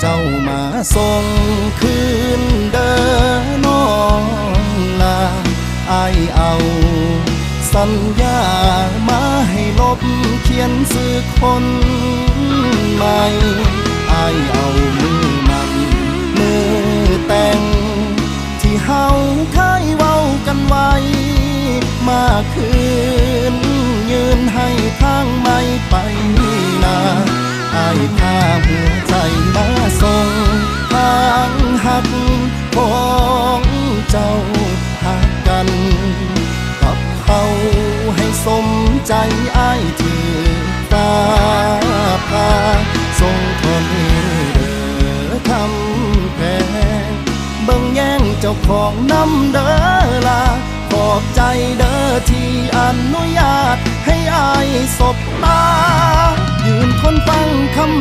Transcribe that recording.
ເຈົ້າມາສົ່ງຄືນເດີນ້ອງລາ ອ້າຍເອົາສັນຍາມາໃຫ້ລົບຂຽນຊື່ຄົນໃໝ່ ອ້າຍເອົາມື້ໝັ້ນມື້ແຕ່ງ ທີ່ເຮົາເຄີຍເວົ້າກັນໄວ້ ມາຄືນຢືນໃຫ້ທາງໃໝ່ໄປໜ້າ ອ້າຍພາຫົວໃຈມາສົ່ງ ທາງຮັກຂອງເຈົ້າ ຮັກກັນກັບເຮົາໃຫ້ສົມໃຈ ອ້າຍຖືກຟ້າຜ່າ ສົ່ງຄອນເດີຄຳແພງ ເບິ່ງແຍງເຈົ້າຂອງນຳເດີລາ ຂອບໃຈເດີທີ່ອະນຸຍາດໃຫ້ອ້າຍສົບຕາ ຢືນທົນຟັງຄຳ